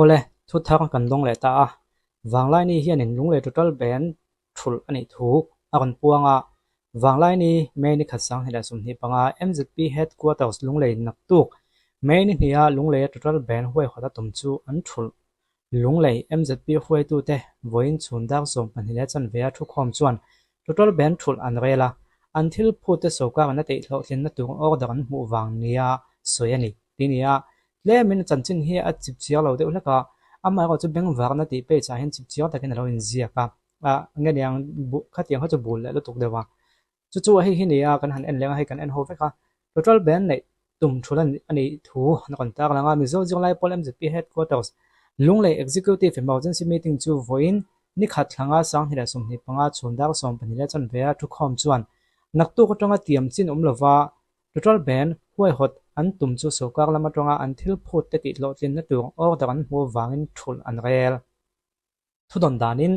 Awle, thu thar kan dawng leh ta a. Vanglaini hianin Lunglei Total Band thulh a nih thu a rawn puang a. Vanglaini May ni khat 2025 MZP Headquarters Lunglei naktuk May ni hniha Lungleia Total Band huaihawt a tum chu an thulh. Lunglei MZP hruaitute vawiin chhun dar 24 a thukhawm chuan Total Band thulh an rel a, an thil phute sawrkar an la teih hlawhtlinna tur order an hmuh vang nia sawi a ni. Ti nia, tlemin a chanchin hi a chip chiar lo deuh hlek a, amaherawh chu bengvarna tih page ah hian chip chiar takin a lo inziak a, ah nge niang khatiang kha chu bul leh lutuk deuh a. Chu chu a hei hi nia kan han en leng a, hei kan en ho vek a, Total Band neih tum thul a nih thu an rawn tar lang a, Mizo Zirlai Pawl MZP Headquarters Lunglei Executive Emergency Meeting chu vawiin ni khat thlanga 2025 chhun dar 12 a thukhawm chuan naktuk atanga tiam chin awm lova Total Band huaihawt an tum chu sorkar lam atanga an thil phut te tih hlawhtlinna tur order an hmuh avangin thulh an rel. Thudawn danin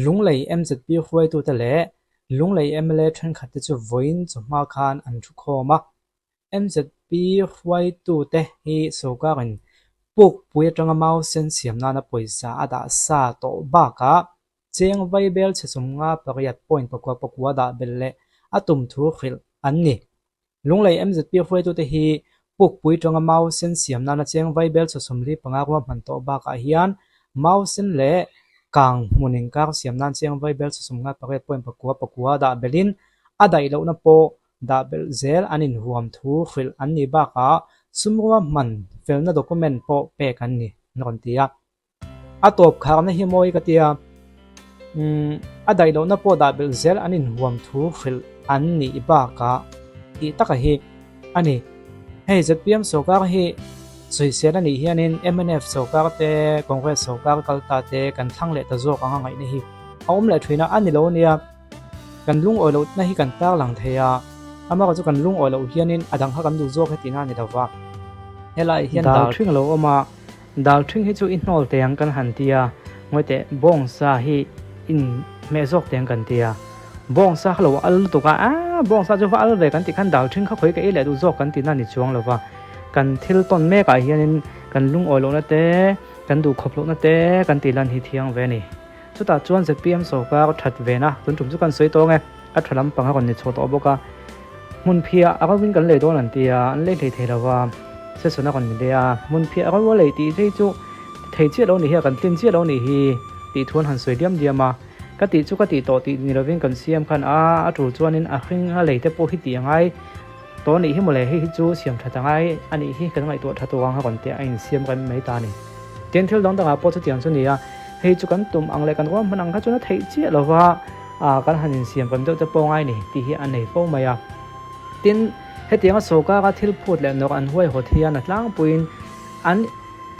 Lunglei MZP hruaitute leh Lunglei mla thenkhatte chu vawiin chawhma khan an thukhawm a. MZP hruaitute hi sorkarin pukpui atanga mau sen siam nana pawisa a dah sa tawh bakah cheng vaibel chhe 58 point pakua pakua dah belh leh a tum thu hrilh an ni. Lunglei MZP hruaitute hi pukpui tanga mau sen siam nana cheng vaibel chhe 45 ruahman tawh bakah hian mau sen leh kang hmun inkar siam nan cheng vaibel chhe 58 point pakua pakua dah belhin a daih lohna pawh dah belh zel an inhuam thu hrilh an nih bakah sum ruahman felna document pawh pek an ni, an rawn ti a. A tawp kharna hi mawi ka tia, umm a daih lohna pawh dah belh zel an inhuam thu hrilh an nih bakah tih taka hi a ni. Hei zpm sorkar hi sawisel a nih hianin mnf sorkar te Congress sorkar kal ta te kan thlang leh ta zawk anga ngaihna hi a awm leh thin a, a ni lo nia. Kan lungawi lohna hi kan tarlang thei a, amaherawhchu kan lungawi loh hianin a dang kha kan duh zawk heti na a ni lo va. Helai hian dal ṭhing a lo awm a. Dal ṭhing hi chu i hnawl teh ang kan han ti a, ngawi teh bawngsa hi in hmeh zawk teh ang kan ti a, bawngsa kha lo al lutuk a, aaa bawngsa chu va al ve kan tih khan dal ṭhing kha khawi ka ei leh duh zawk kan tihna a ni chuang lo va, kan thil tawn mek ah hianin kan lungawi lohna te, kan duhkhawp lohna te kan tih lan hi thiang ve a ni. Chutah chuan zpm sawrkar that ve na, tun tum chu kan sawi tawng e, a tha lampang a rawn ni chhuah tawh bawk a, hmunphiah a rovin kan lei dawn an ti a, an lei hlei thei lo va, session a rawn ni leh a, hmunphiah a ro a lei tih phei chu ti thei chiah lo ni hi a, kan tlin chiah lo ni hi tih thu an han sawi diam diam a, ka tih chu ka tih tawh tih ni lovin kan siam khan a, a tul chuanin a hring a lei te pawh hi tih a ngai tawh a nih hi mawle, hei hi chu siam that a ngai a nih hi kan ngaihtuah tha tur ang a rawn ti a, a insiam rem mai ta a ni. Tin thil dang dangah pawh chutiang chu ni a, hei chu kan tum ang leh kan ruahman ang kha chuan a theih chiah lo va, ah kan han insiam rem deuh te pawh ngai ni tih hi a nei fo mai a. Tin, hetianga sawrkara thil phut leh nawrh an huaihawt hian a tlangpuiin an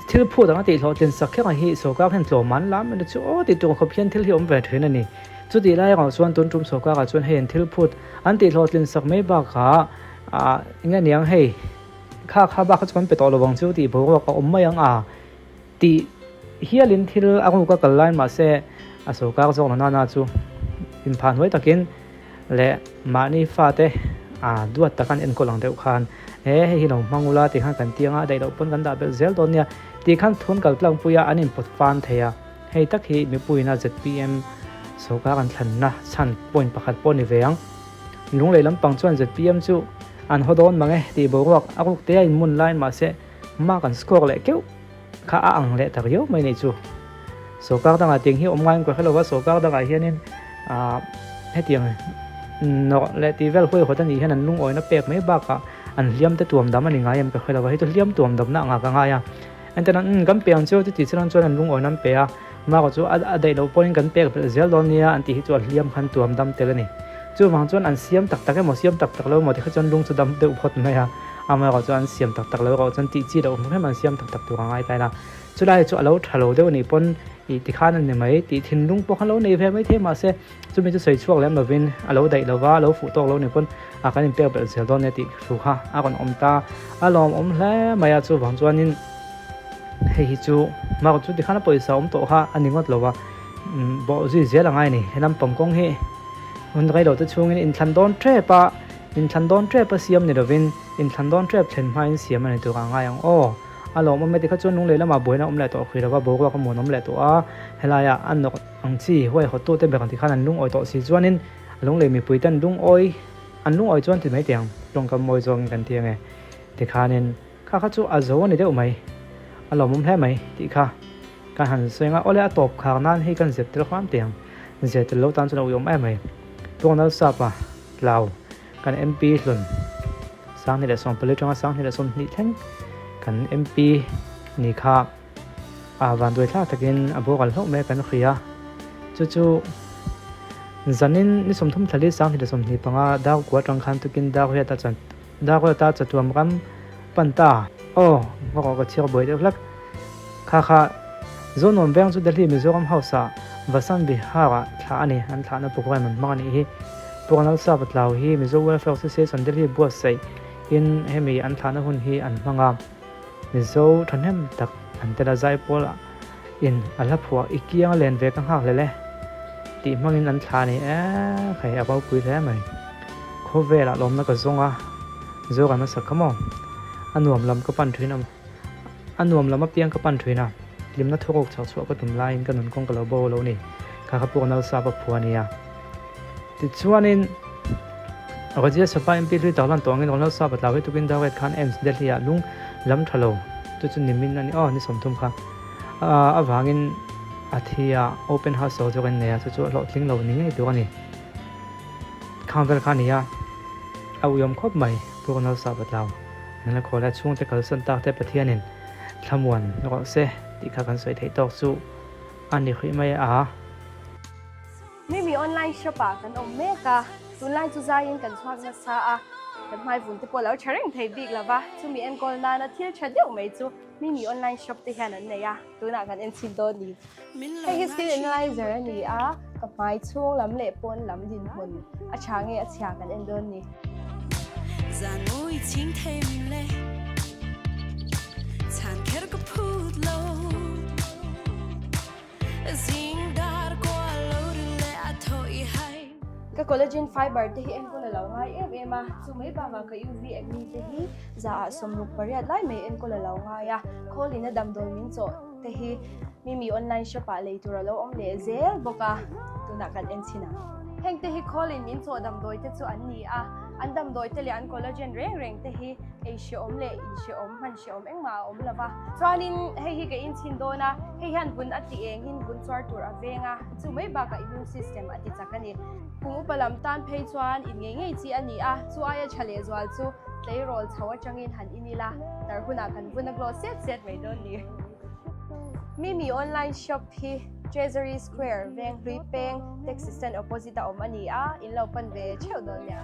thil phut anga tih hlawhtlin sak kher ang hi sawrkar hian tlawm an lam emaw chu aw tih tur khawp hian thil hi awm ve thin a ni. Chutih lai erawh chuan tun tum sawrkarah chuan hei an thil phut an tih hlawhtlin sak mai bakah ah eng nge niang hei, Kha kha bak kha chu kan pe tawh lo vang chu tih boruak a awm mai ang a tih hialin thil a ruk a kal lai mahse a sorkar zawk na nana chu inphah hnuai takin leh mahni fate a duat tak an enkawl ang deuh khan he hei hi lo hmang ula tih khan kan ti anga daih loh pawn kan dah belh zel dawn nia tih khan thun kal tlang pui a an inpawt fan thei a hei tak hi mipuiin a zpm sorkar an thlanna chhan point pakhat pawh a ni ve ang. Lunglei lampang chuan zpm chu an haw dawn mang e tih boruak a ruk te a inmun laiin mahse mark an score leh keuh kha a ang leh ta riau mai nih chu. Sorkar dangah tiang hi awm ngaiin ka hre lo va, sorkar dangah hianin ah hetiang nawrh leh tih vel huaihawt a nih hian an lungawina pek mai bakah an hliam te tuam dam a ni ngai em ka hre lo va, hei chu hliam tuam damna angah ka ngai a. Engtin an umm kan pe ang chu chuti chuan chuan an lungawina an pe a, Mark chu a daih loh pawhin kan pek belh zel dawn nia an tih hi chu a hliam khan tuam dam tel a ni. Chuvang chuan an siam tak tak emaw siam tak tak lo emaw tikha chuan lung chu dam deuh phawt mai a, amaherawh chu an siam tak tak lo erawh chuan tih chi loh hmu hrim an siam tak tak tur a ngai ta ila. Chulai chu a lo tha lo deuh a nih pawn ih tikhan a ni mai tih thinlung pawh khan lo nei ve mai thei mahse chumi chu sawi chhuak lem lovin a lo daih lova a lo fuh tawk lo nih pawn a kan inpek belh zel dawn nia tih thu kha a rawn awm ta a lawmawm hle mai a chuvang chuanin Hei hi chu Mark chu tikhan a pawisa awm tawh kha a ni ngawt lo va, bawh zui zel a ngai a ni. He lampang kawng hi hun rei lo te chhungin inthlan dawn tep a, inthlan dawn tep a siam ni lovin inthlan dawn tep thlen hmain siam a ni tur a ngai ang aw. A lawmawm e tikha chuan lunglei lamah buaina awm leh tawh hrih lova boruak a muanawm leh tawh a, helaiah a nawk ang chi huaihawt tute ber ang tikhan an lungawi tawh si chuanin lunglei mipui ten lungawi an lungawi chuan ti mai teh ang tawngkam mawi zawngin kan ti ange tikhanin kha kha chu a zo a ni deuh mai a lawmawm hle mai tih kha kan han sawi anga awle a tawp khar nan hei kan zep tel hram teh ang zep tel lo tan chuan a uiawm em mai Tonal Sapa Tlau Kan MP hlun 2014 atanga 2020 thleng kan MP ni kha a vanduai thlak takin a boral hlauh mai a kan hria. Chu chu zanin ni 30 thlali 2025 Darkua atang khan tukin Darriata chan Darriata chatuam ram pan ta. Aw ngawrawh ka chhiar buai deuh hlek. Kha kha Zonuam veng chu Delhi Mizoram House ah Vasant Vihar ah thlah a ni. An thlahna program an hmang a nih hi. Pu Ronald Sapa Tlau hi Mizo Welfare Association Delhi buatsaih in hemi an thlahna hun hi an hmang a. Mizo thahnem tak an tel a Zaipawl in a hla phuah i kiang a len ve ka nghak hlel e tih hmangin an thlah a ni e hei a ropui hle mai. Khawvelah lawmna ka zawng a, Zoram a sak kha maw? A nuam lam ka pan thin a. A nuam lam apiang ka pan thin a, hlimna thuruk chhak chhuah ka tum laiin ka nun kawng ka lo bo lo ni, kha kha pawh Nalsap a phua nia. Tichuanin, Rajya Sabha MP hlui tak lan tawh angin Ronalsap a tlau hi tukin Dawet khan AIIMS Delhi ah lung lam tha lo chu chu nimin a ni aw ni 30 kha avangin a thi a, open heart surgery an nei a, chu chu a hlawhtling lo ni ngei tur a ni. Khang vel kha a ni a, a uiawm khawp mai Pu Ronalsap a tlau. Engla khawl a chhungte kalsan tak te Pathianin thlamuan rawh se tih kha kan sawi theih tawk chu a ni hrih mai a. Mimi online shop ah kan awm mek a, tunlai chu zaiin kan chhuak nasa a, kan hmai vun te pawh lo tha reng thei bik lova, chumi enkawl nana thil tha deuh mai chu Mimi online shop te hian an nei a, tunah kan en chhin dawn ni. Hei hi skin analyzer a ni a, ka hmai chhung lam leh pawn lam dinhmun a tha nge a chhia kan en dawn ni. Ka collagen fiber te hi enkawl a lo ngai em em a, chu mai bakah ka UV acne te hi za ah 68 lai mai enkawl a lo ngai a, khawlin a damdawi min chawh te hi Mimi online shop ah lei tur a lo awm leh zel bawk a, tunah kan en chhin ang. Heng te hi khawlin min chawh damdawi te chu an ni a, an damdawi te leh an collagen reng reng te hi ei hrehawm leh in hrehawm hman hrehawm engmah a awm lo va. Chuanin hei hi ka in chhin dawn a, hei hian vun a ti engin vun chuar tur a veng a, chu mai bakah immune system a ti chak a ni. Kum upa lam tan phei chuan in ngei ngei chi a ni a, chu aia tha lehzual chu tleirawl chho atangin han in ila, tar hunah kan vun a glow set set mai dawn ni. Mimi online shop hi Treasury Square, Venghlui Peng, Taxi Stand opposite a awm a ni a, in lo pan ve theuh dawn nia.